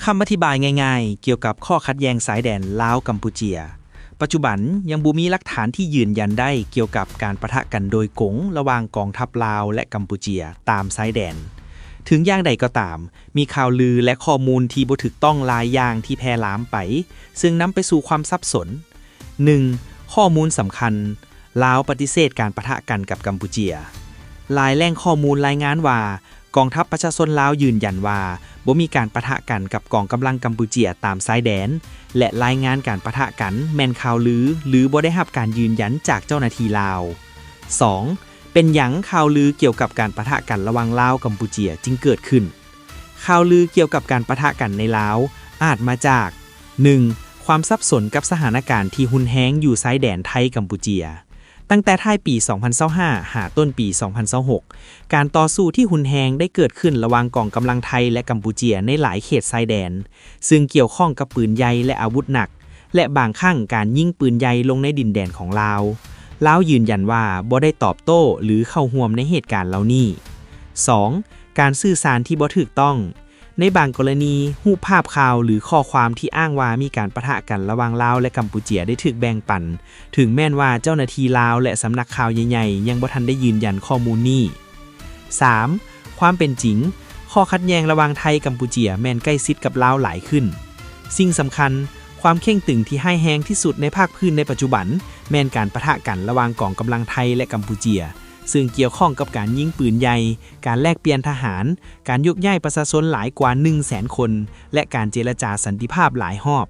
ຄຳອະທິບາຍງ່າຍໆ ກ່ຽວກັບຂໍ້ຂັດແຍ່ງຊາຍແດນລາວ-ກຳປູເຈຍ. ປັດຈຸບັນຍັງບໍ່ມີຫຼັກຖານທີ່ຢືນຢັນໄດ້ກ່ຽວກັບການປະທະກັນໂດຍກົງລະຫວ່າງກອງທັບລາວ ແລະ ກຳປູເຈຍຕາມຊາຍແດນ. ເຖິງຢ່າງໃດກໍຕາມ, ມີຂ່າວລື ແລະ ຂໍ້ມູນທີ່ບໍ່ຖືກຕ້ອງຫຼາຍຢ່າງທີ່ແຜ່ລາມໄປ, ເຊິ່ງນຳໄປສູ່ຄວາມສັບສົນ. ໜຶ່ງ, ຂໍ້ມູນສຳຄັນ, ລາວປະຕິເສດການປະທະກັນກັບກຳປູເຈຍ. ຫຼາຍແຫຼ່ງຂໍ້ມູນລາຍງານວ່າ ກອງທັບປະຊາຊົນລາວຢືນຢັນວ່າບໍ່ມີການປະທະກັນກັບກອງກຳລັງກຳປູເຈຍຕາມຊາຍແດນ ແລະ ລາຍງານການປະທະກັນແມ່ນຂ່າວລື ຫຼື ບໍ່ໄດ້ຮັບການຢືນຢັນຈາກເຈົ້າໜ້າທີ່ລາວ. ສອງ, ເປັນຫຍັງຂ່າວລືກ່ຽວກັບການປະທະກັນລະຫວ່າງລາວ-ກຳປູເຈຍຈຶ່ງເກີດຂຶ້ນ? ຂ່າວລືກ່ຽວກັບການປະທະກັນໃນລາວອາດມາຈາກ ໜຶ່ງ, ຄວາມສັບສົນກັບສະຖານະການທີ່ຮຸນແຮງຢູ່ຊາຍແດນໄທ-ກຳປູເຈຍ. ຕັ້ງແຕ່ທ້າຍປີສອງພັນຊາວຫ້າ ຫາຕົ້ນປີສອງພັນຊາວຫົກ, ການຕໍ່ສູ້ທີ່ຮຸນແຮງໄດ້ເກີດຂຶ້ນລະຫວ່າງກອງກຳລັງໄທ ແລະ ກຳປູເຈຍໃນຫຼາຍເຂດຊາຍແດນ, ຊຶ່ງກ່ຽວຂ້ອງກັບປືນໃຫຍ່ ແລະ ອາວຸດໜັກ, ແລະ ບາງຄັ້ງການຍິງປືນໃຫຍ່ລົງໃນດິນແດນຂອງລາວ. ລາວຢືນຢັນວ່າບໍ່ໄດ້ຕອບໂຕ້ ຫຼື ເຂົ້າຮ່ວມໃນເຫດການເຫຼົ່ານີ້. ສອງ, ການສື່ສານທີ່ບໍ່ຖືກຕ້ອງ. ໃນບາງກໍລະນີ, ຮູບພາບຂ່າວ ຫຼື ຂໍ້ຄວາມທີ່ອ້າງວ່າມີການປະທະກັນລະຫວ່າງລາວ ແລະ ກຳປູເຈຍໄດ້ຖືກແບ່ງປັນ, ເຖິງແມ່ນວ່າເຈົ້າໜ້າທີ່ລາວ ແລະ ສຳນັກຂ່າວໃຫຍ່ໆ ຍັງບໍ່ທັນໄດ້ຢືນຢັນຂໍ້ມູນນີ້. ສາມ, ຄວາມເປັນຈິງ, ຂໍ້ຂັດແຍ່ງລະຫວ່າງໄທ-ກຳປູເຈຍແມ່ນໃກ້ຊິດກັບລາວຫຼາຍຂຶ້ນ. ສິ່ງສຳຄັນ, ຄວາມເຄັ່ງຕຶງທີ່ຮ້າຍແຮງທີ່ສຸດໃນພາກພື້ນໃນປັດຈຸບັນ ແມ່ນການປະທະກັນລະຫວ່າງກອງກຳລັງໄທ ແລະ ກຳປູເຈຍ, ຊຶ່ງກ່ຽວຂ້ອງກັບການຍິງປືນໃຫຍ່, ການແລກປ່ຽນທະຫານ, ການຍົກຍ້າຍປະຊາຊົນຫຼາຍກວ່າໜຶ່ງແສນຄົນ ແລະ ການເຈລະຈາສັນຕິພາບຫຼາຍຮອບ.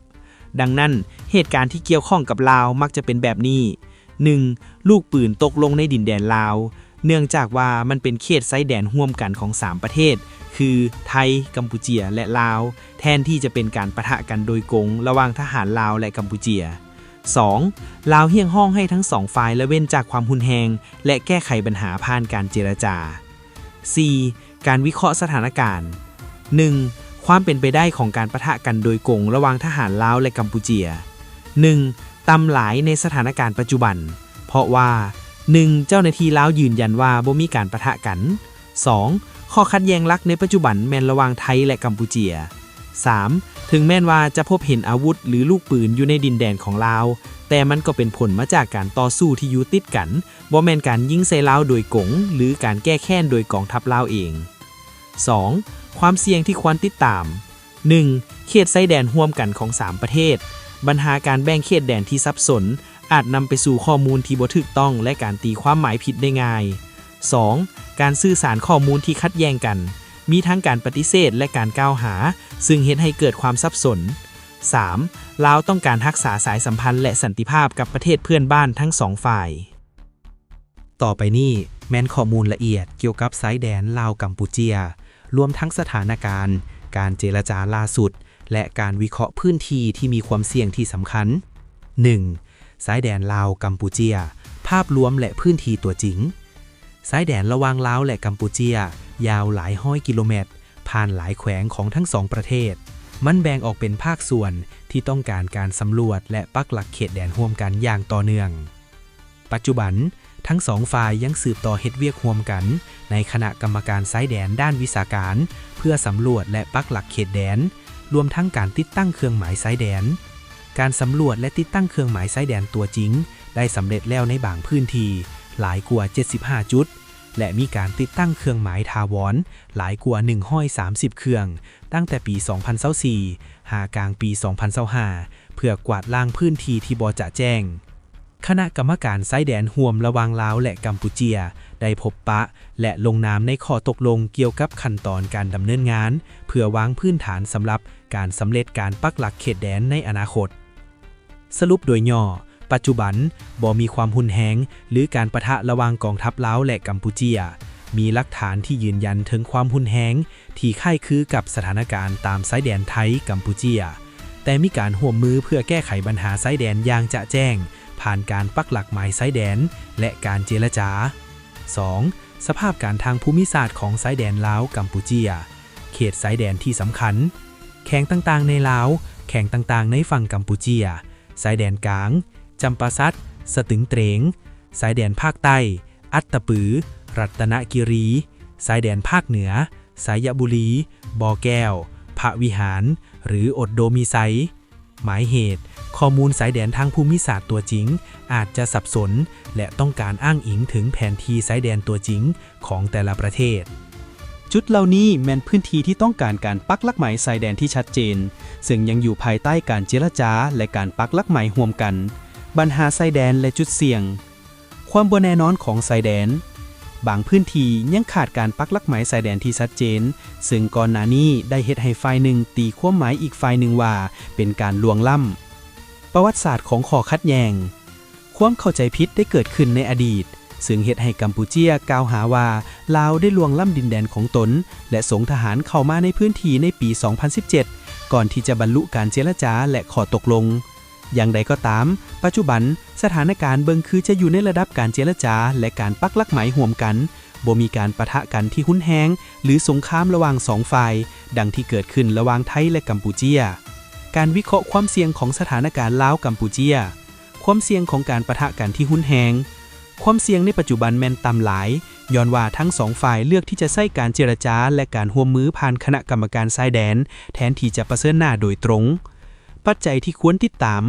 ດັ່ງນັ້ນ, ເຫດການທີ່ກ່ຽວຂ້ອງກັບລາວມັກຈະເປັນແບບນີ້. ໜຶ່ງ, ລູກປືນຕົກລົງໃນດິນແດນລາວ, ເນື່ອງຈາກວ່າມັນເປັນເຂດຊາຍແດນຮ່ວມກັນຂອງສາມປະເທດ ຄື ໄທ, ກຳປູເຈຍ ແລະ ລາວ, ແທນທີ່ຈະເປັນການປະທະກັນໂດຍກົງລະຫວ່າງທະຫານລາວ ແລະ ກຳປູເຈຍ. ສອງ, ລາວຮຽກຮ້ອງໃຫ້ທັງສອງຝ່າຍລະເວັ້ນຈາກຄວາມຮຸນແຮງ ແລະ ແກ້ໄຂບັນຫາຜ່ານການເຈລະຈາ. ສີ່, ການວິເຄາະສະຖານະການ. ໜຶ່ງ, ຄວາມເປັນໄປໄດ້ຂອງການປະທະກັນໂດຍກົງລະຫວ່າງທະຫານລາວ ແລະ ກຳປູເຈຍ. ໜຶ່ງ, ຕ່ຳຫຼາຍໃນສະຖານະການປັດຈຸບັນ, ເພາະວ່າ ໜຶ່ງ, ເຈົ້າໜ້າທີ່ລາວຢືນຢັນວ່າບໍ່ມີການປະທະກັນ. ສອງ, ຂໍ້ຂັດແຍ່ງຫຼັກໃນປັດຈຸບັນແມ່ນລະຫວ່າງໄທ ແລະ ກຳປູເຈຍ. ສາມ, ເຖິງແມ່ນວ່າຈະພົບເຫັນອາວຸດ ຫຼື ລູກປືນຢູ່ໃນດິນແດນຂອງລາວ, ແຕ່ມັນກໍເປັນຜົນມາຈາກການຕໍ່ສູ້ທີ່ຢູ່ຕິດກັນ, ບໍ່ແມ່ນການຍິງໃສ່ລາວໂດຍກົງ ຫຼື ການແກ້ແຄ້ນໂດຍກອງທັບລາວເອງ. ສອງ, ຄວາມສ່ຽງທີ່ຄວນຕິດຕາມ. ໜຶ່ງ, ເຂດຊາຍແດນຮ່ວມກັນຂອງສາມປະເທດ. ບັນຫາການແບ່ງເຂດແດນທີ່ສັບສົນ ອາດນຳໄປສູ່ຂໍ້ມູນທີ່ບໍ່ຖືກຕ້ອງ ແລະ ການຕີຄວາມໝາຍຜິດໄດ້ງ່າຍ. ສອງ, ການສື່ສານຂໍ້ມູນທີ່ຂັດແຍ່ງກັນ, ມີທັງການປະຕິເສດ ແລະ ການກ່າວຫາ, ຊຶ່ງເຮັດໃຫ້ເກີດຄວາມສັບສົນ. ສາມ, ລາວຕ້ອງການຮັກສາສາຍສຳພັນ ແລະ ສັນຕິພາບກັບປະເທດເພື່ອນບ້ານທັງສອງຝ່າຍ. ຕໍ່ໄປນີ້ແມ່ນຂໍ້ມູນລະອຽດກ່ຽວກັບຊາຍແດນລາວ-ກຳປູເຈຍ, ລວມທັງສະຖານະການ, ການເຈລະຈາລ່າສຸດ ແລະ ການວິເຄາະພື້ນທີ່ທີ່ມີຄວາມສ່ຽງທີ່ສຳຄັນ. ໜຶ່ງ, ຊາຍແດນລາວ-ກຳປູເຈຍ, ພາບລວມ ແລະ ພື້ນທີ່ຕົວຈິງ. ຊາຍແດນລະຫວ່າງລາວ ແລະ ກຳປູເຈຍ ຍາວຫຼາຍຮ້ອຍກິໂລແມັດ, ຜ່ານຫຼາຍແຂວງຂອງທັງສອງປະເທດ. ມັນແບ່ງອອກເປັນພາກສ່ວນທີ່ຕ້ອງການການສຳຫຼວດ ແລະ ປັກຫຼັກເຂດແດນຮ່ວມກັນຢ່າງຕໍ່ເນື່ອງ. ປັດຈຸບັນ, ທັງສອງຝ່າຍຍັງສືບຕໍ່ເຮັດວຽກຮ່ວມກັນໃນຄະນະກຳມະການຊາຍແດນດ້ານວິຊາການ ເພື່ອສຳຫຼວດ ແລະ ປັກຫຼັກເຂດແດນ, ລວມທັງການຕິດຕັ້ງເຄື່ອງໝາຍຊາຍແດນ. ການສຳຫຼວດ ແລະ ຕິດຕັ້ງເຄື່ອງໝາຍຊາຍແດນຕົວຈິງໄດ້ສຳເລັດແລ້ວໃນບາງພື້ນທີ່, ຫຼາຍກວ່າເຈັດສິບຫ້າຈຸດ, ແລະ ມີການຕິດຕັ້ງເຄື່ອງໝາຍຖາວອນຫຼາຍກວ່າໜຶ່ງຮ້ອຍສາມສິບເຄື່ອງ, ຕັ້ງແຕ່ປີສອງພັນຊາວສີ່ ຫາກາງປີສອງພັນຊາວຫ້າ ເພື່ອກວາດລ້າງພື້ນທີ່ທີ່ບໍ່ຈະແຈ້ງ. ຄະນະກຳມະການຊາຍແດນຮ່ວມລະຫວ່າງລາວ ແລະ ກຳປູເຈຍ ໄດ້ພົບປະ ແລະ ລົງນາມໃນຂໍ້ຕົກລົງກ່ຽວກັບຂັ້ນຕອນການດຳເນີນງານ ເພື່ອວາງພື້ນຖານສຳລັບການສຳເລັດການປັກຫຼັກເຂດແດນໃນອະນາຄົດ. ສະຫຼຸບໂດຍຫຍໍ້, ປັດຈຸບັນບໍ່ມີຄວາມຮຸນແຮງ ຫຼື ການປະທະລະຫວ່າງກອງທັບລາວ ແລະ ກຳປູເຈຍ. ມີຫຼັກຖານທີ່ຢືນຢັນເຖິງຄວາມຮຸນແຮງ ທີ່ຄ້າຍຄືກັບສະຖານະການຕາມຊາຍແດນໄທ-ກຳປູເຈຍ, ແຕ່ມີການຮ່ວມມືເພື່ອແກ້ໄຂບັນຫາຊາຍແດນຢ່າງຈະແຈ້ງ ຜ່ານການປັກຫຼັກໝາຍຊາຍແດນ ແລະ ການເຈລະຈາ. ສອງ, ສະພາບການທາງພູມິສາດຂອງຊາຍແດນລາວ-ກຳປູເຈຍ. ເຂດຊາຍແດນທີ່ສຳຄັນ. ແຂວງຕ່າງໆໃນລາວ, ແຂວງຕ່າງໆໃນຝັ່ງກຳປູເຈຍ, ຊາຍແດນກາງ, ຈຳປາສັກ, ສະຕຶງເຕງ, ຊາຍແດນພາກໃຕ້, ອັດຕະປື, ລັດຕະນະກິຣີ, ຊາຍແດນພາກເໜືອ, ໄຊຍະບູລີ, ບໍ່ແກ້ວ, ພ ະວິຫານ ຫຼື ໂອດໂດມິໄຊ. ໝາຍເຫດ, ຂໍ້ມູນຊາຍແດນທາງພູມິສາດຕົວຈິງອາດຈະສັບສົນ ແລະ ຕ້ອງການອ້າງອີງເຖິງແຜນທີ່ຊາຍແດນຕົວຈິງຂອງແຕ່ລະປະເທດ. ຈຸດເຫຼົ່ານີ້ແມ່ນພື້ນທີ່ທີ່ຕ້ອງການການປັກຫຼັກໝາຍຊາຍແດນທີ່ຊັດເຈນ, ເຊິ່ງຍັງຢູ່ພາຍໃຕ້ການເຈລະຈາ ແລະ ການປັກຫຼັກໝາຍຮ່ວມກັນ. ບັນຫາຊາຍແດນ ແລະ ຈຸດສ່ຽງ. ຄວາມບໍ່ແນ່ນອນຂອງຊາຍແດນ. ບາງພື້ນທີ່ຍັງຂາດການປັກຫຼັກໝາຍຊາຍແດນທີ່ຊັດເຈນ, ເຊິ່ງກ່ອນໜ້ານີ້ໄດ້ເຮັດໃຫ້ຝ່າຍໜຶ່ງຕີຄວາມໝາຍອີກຝ່າຍໜຶ່ງວ່າເປັນການລ່ວງລ້ຳ. ປະຫວັດສາດຂອງຂໍ້ຂັດແຍ່ງ. ຄວາມເຂົ້າໃຈຜິດໄດ້ເກີດຂຶ້ນໃນອະດີດ, ເຊິ່ງເຮັດໃຫ້ກຳປູເຈຍກ່າວຫາວ່າລາວໄດ້ລ່ວງລ້ຳດິນແດນຂອງຕົນ ແລະ ສົ່ງທະຫານເຂົ້າມາໃນພື້ນທີ່ໃນປີສອງພັນສິບເຈັດ ກ່ອນທີ່ຈະບັນລຸການເຈລະຈາ ແລະ ຂໍ້ຕົກລົງ. ຢ່າງໃດກໍຕາມ, ປັດຈຸບັນສະຖານະການເບິ່ງຄືຈະຢູ່ໃນລະດັບການເຈລະຈາ ແລະ ການປັກຫຼັກໝາຍຮ່ວມກັນ, ບໍ່ມີການປະທະກັນທີ່ຮຸນແຮງ ຫຼື ສົງຄາມລະຫວ່າງສອງຝ່າຍ, ດັ່ງທີ່ເກີດຂຶ້ນລະຫວ່າງໄທ ແລະ ກຳປູເຈຍ. ການວິເຄາະຄວາມສ່ຽງຂອງສະຖານະການລາວ-ກຳປູເຈຍ. ຄວາມສ່ຽງຂອງການປະທະກັນທີ່ຮຸນແຮງ. ຄວາມສ່ຽງໃນປັດຈຸບັນແມ່ນຕ່ຳຫຼາຍ, ຍ້ອນວ່າທັງສອງຝ່າຍເລືອກທີ່ຈະໃຊ້ການເຈລະຈາ ແລະ ການຮ່ວມມືຜ່ານຄະນະກຳມະການຊາຍແດນ ແທນທີ່ຈະປະເຊີນໜ້າໂດຍຕົງ. ປັດໄຈທີ່ຄວນຕິດຕາມ.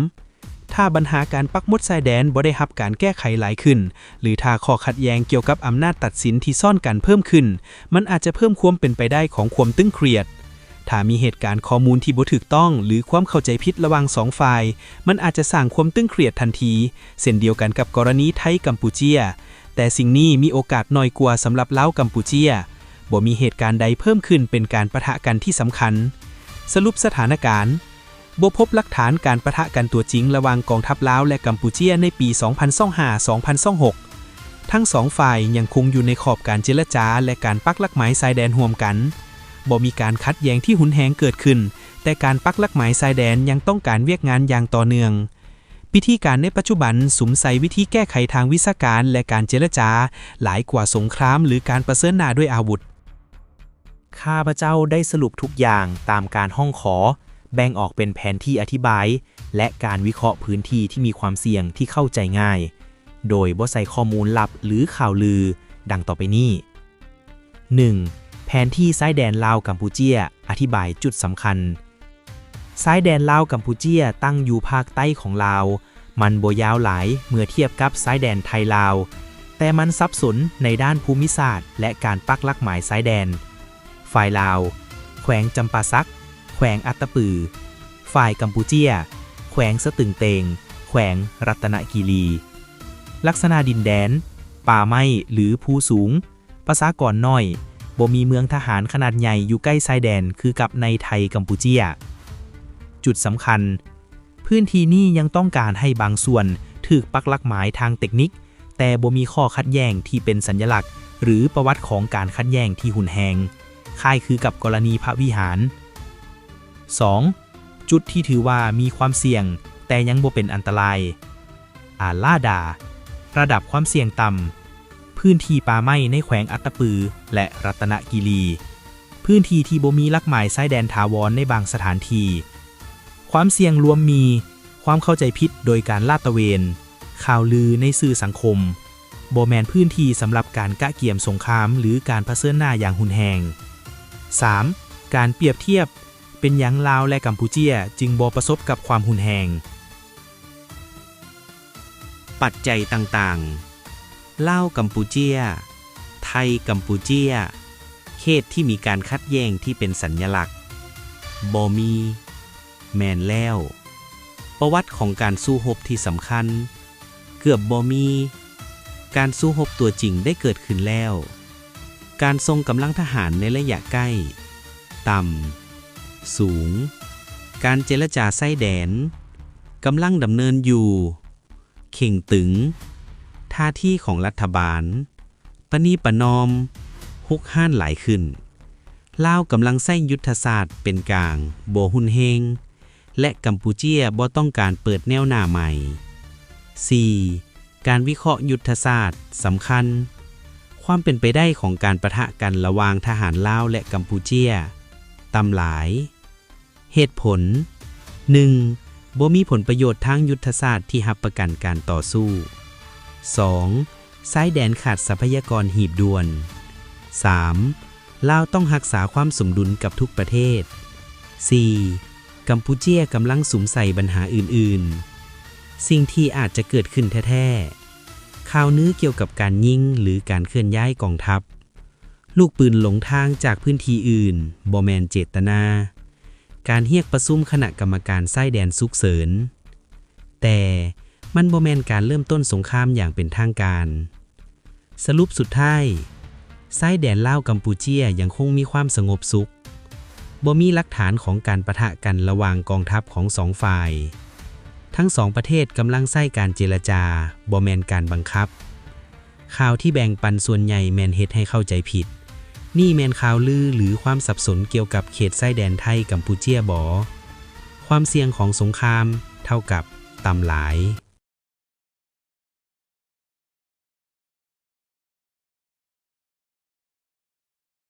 ຖ້າບັນຫາການປັກໝົດຊາຍແດນບໍ່ໄດ້ຮັບການແກ້ໄຂຫຼາຍຂຶ້ນ, ຫຼື ຖ້າຂໍ້ຂັດແຍ່ງກ່ຽວກັບອຳນາດຕັດສິນທີ່ຊ້ອນກັນເພີ່ມຂຶ້ນ, ມັນອາດຈະເພີ່ມຄວາມເປັນໄປໄດ້ຂອງຄວາມຕຶງຄຽດ. ຖ້າມີເຫດການຂໍ້ມູນທີ່ບໍ່ຖືກຕ້ອງ ຫຼື ຄວາມເຂົ້າໃຈຜິດລະຫວ່າງສອງຝ່າຍ, ມັນອາດຈະສ້າງຄວາມຕຶງຄຽດທັນທີ, ເຊັ່ນດຽວກັນກັບກໍລະນີໄທ-ກຳປູເຈຍ, ແຕ່ສິ່ງນີ້ມີໂອກາດໜ້ອຍກວ່າສຳລັບລາວ-ກຳປູເຈຍ. ບໍ່ມີເຫດການໃດເພີ່ມຂຶ້ນເປັນການປະທະກັນທີ່ສຳຄັນ. ສະຫຼຸບສະຖານະການ. ບໍ່ພົບຫຼັກຖານການປະທະກັນຕົວຈິງລະຫວ່າງກອງທັບລາວ ແລະ ກຳປູເຈຍໃນປີສອງພັນຊາວຫ້າ ສອງພັນຊາວຫົກ. ທັງສອງຝ່າຍຍັງຄົງຢູ່ໃນຂອບການເຈລະຈາ ແລະ ການປັກຫຼັກໝາຍຊາຍແດນຮ່ວມກັນ. ບໍ່ມີການຂັດແຍ່ງທີ່ຮຸນແຮງເກີດຂຶ້ນ, ແຕ່ການປັກຫຼັກໝາຍຊາຍແດນຍັງຕ້ອງການວຽກງານຢ່າງຕໍ່ເນື່ອງ. ວິທີການໃນປັດຈຸບັນສຸມໃສ່ວິທີແກ້ໄຂທາງວິຊາການ ແລະ ການເຈລະຈາ ຫຼາຍກວ່າສົງຄາມ ຫຼື ການປະເຊີນໜ້າດ້ວຍອາວຸດ. ຂ້າພະເຈົ້າໄດ້ສະຫຼຸບທຸກຢ່າງຕາມການຮ້ອງຂໍ, ແບ່ງອອກເປັນແຜນທີ່ອະທິບາຍ ແລະ ການວິເຄາະພື້ນທີ່ທີ່ມີຄວາມສ່ຽງທີ່ເຂົ້າໃຈງ່າຍ, ໂດຍບໍ່ໃສ່ຂໍ້ມູນລັບ ຫຼື ຂ່າວລື, ດັ່ງຕໍ່ໄປນີ້. ໜຶ່ງ, ແຜນທີ່ຊາຍແດນລາວ-ກຳປູເຈຍ, ອະທິບາຍຈຸດສຳຄັນ. ຊາຍແດນລາວ-ກຳປູເຈຍຕັ້ງຢູ່ພາກໃຕ້ຂອງລາວ, ມັນບໍ່ຍາວຫຼາຍເມື່ອທຽບກັບຊາຍແດນໄທ-ລາວ, ແຕ່ມັນສັບສົນໃນດ້ານພູມິສາດ ແລະ ການປັກຫຼັກໝາຍຊາຍແດນ. ຝ່າຍລາວ, ແຂວງຈຳປາສັກ, ແຂວງອັດຕະປື. ຝ່າຍກຳປູເຈຍ, ແຂວງສະຕຶງເຕງ, ແຂວງລັດຕະນະກິລີ. ລັກສະນະດິນແດນ, ປ່າໄມ້ ຫຼື ພູສູງ, ປະຊາກອນໜ້ອຍ, ບໍ່ມີເມືອງທະຫານຂະໜາດໃຫຍ່ຢູ່ໃກ້ຊາຍແດນຄືກັບໃນໄທ-ກຳປູເຈຍ. ຈຸດສຳຄັນ, ພື້ນທີ່ນີ້ຍັງຕ້ອງການໃຫ້ບາງສ່ວນຖືກປັກຫຼັກໝາຍທາງເຕັກນິກ, ແຕ່ບໍ່ມີຂໍ້ຂັດແຍ່ງທີ່ເປັນສັນຍະລັກ ຫຼື ປະຫວັດຂອງການຂັດແຍ່ງທີ່ຮຸນແຮງ, ຄ້າຍຄືກັບກໍລະນີພະວິຫານ. ສອງ, ຈຸດທີ່ຖືວ່າມີຄວາມສ່ຽງ ແຕ່ຍັງບໍ່ເປັນອັນຕະລາຍ. ອາລາດາ, ລະດັບຄວາມສ່ຽງຕ່ຳ. ພື້ນທີ່ປ່າໄມ້ໃນແຂວງອັດຕະປື ແລະ ລັດຕະນະກິລີ. ພື້ນທີ່ທີ່ບໍ່ມີຫຼັກໝາຍຊາຍແດນຖາວອນໃນບາງສະຖານທີ່. ຄວາມສ່ຽງລວມມີ ຄວາມເຂົ້າໃຈຜິດໂດຍການລາດຕະເວນ, ຂ່າວລືໃນສື່ສັງຄົມ, ບໍ່ແມ່ນພື້ນທີ່ສຳລັບການກະກຽມສົງຄາມ ຫຼື ການປະເຊີນໜ້າຢ່າງຮຸນແຮງ. ສາມ, ການປຽບທຽບ, ເປັນຫຍັງລາວ ແລະ ກຳປູເຈຍຈຶ່ງບໍ່ປະສົບກັບຄວາມຮຸນແຮງ? ປັດໄຈຕ່າງໆ. ລາວ-ກຳປູເຈຍ, ໄທ-ກຳປູເຈຍ, ເຂດທີ່ມີການຂັດແຍ່ງທີ່ເປັນສັນຍະລັກ. ບໍ່ມີ. ແມ່ນແລ້ວ. ປະຫວັດຂອງການສູ້ຮົບທີ່ສຳຄັນ. ເກືອບບໍ່ມີ. ການສູ້ຮົບຕົວຈິງໄດ້ເກີດຂຶ້ນແລ້ວ. ການສົ່ງກຳລັງທະຫານໃນໄລຍະໃກ້, ຕ່ຳ, ສູງ. ການເຈລະຈາຊາຍແດນ, ກຳລັງດຳເນີນຢູ່. ເຄັ່ງຕຶງ. ທ່າທີຂອງລັດຖະບານ, ປະນີປະນອມ, ຮຸກຮານຫຼາຍຂຶ້ນ. ລາວກຳລັງໃຊ້ຍຸດທະສາດເປັນກາງ, ບໍ່ຮຸນແຮງ. ແລະ ກຳປູເຈຍບໍ່ຕ້ອງການເປີດແນວໜ້າໃໝ່. ສີ່, ການວິເຄາະຍຸດທະສາດສຳຄັນ. ຄວາມເປັນໄປໄດ້ຂອງການປະທະກັນລະຫວ່າງທະຫານລາວ ແລະ ກຳປູເຈຍ ຕ່ຳຫຼາຍ. ເຫດຜົນ, ໜຶ່ງ, ບໍ່ມີຜົນປະໂຫຍດທາງຍຸດທະສາດທີ່ຮັບປະກັນການຕໍ່ສູ້. ສອງ, ຊາຍແດນຂາດຊັບພະຍາກອນຮີບດ່ວນ. ສາມ, ລາວຕ້ອງຮັກສາຄວາມສົມດຸນກັບທຸກປະເທດ. ສີ່ ກຳປູເຈຍກຳລັງສຸມໃສ່ບັນຫາອື່ນໆ. ສິ່ງທີ່ອາດຈະເກີດຂຶ້ນແທ້ໆ. ຂ່າວລືກ່ຽວກັບການຍິງ ຫຼື ການເຄື່ອນຍ້າຍກອງທັບ. ລູກປືນຫຼົງທາງຈາກພື້ນທີ່ອື່ນ ບໍ່ແມ່ນເຈດຕະນາ. ການຮຽກປະຊຸມຄະນະກຳມະການຊາຍແດນສຸກເສີນ. ແຕ່ມັນບໍ່ແມ່ນການເລີ່ມຕົ້ນສົງຄາມຢ່າງເປັນທາງການ. ສະຫຼຸບສຸດທ້າຍ, ຊາຍແດນລາວ-ກຳປູເຈຍຍັງຄົງມີຄວາມສະຫງົບສຸກ. ບໍ່ມີຫຼັກຖານຂອງການປະທະກັນລະຫວ່າງກອງທັບຂອງສອງຝ່າຍ. ທັງສອງປະເທດກຳລັງໃຊ້ການເຈລະຈາ, ບໍ່ແມ່ນການບັງຄັບ. ຂ່າວທີ່ແບ່ງປັນສ່ວນໃຫຍ່ແມ່ນເຮັດໃຫ້ເຂົ້າໃຈຜິດ. ນີ້ແມ່ນຂ່າວລື ຫຼື ຄວາມສັບສົນກ່ຽວກັບເຂດຊາຍແດນໄທ-ກຳປູເຈຍບໍ? ຄວາມສ່ຽງຂອງສົງຄາມເທົ່າກັບຕ່ຳຫຼາຍ.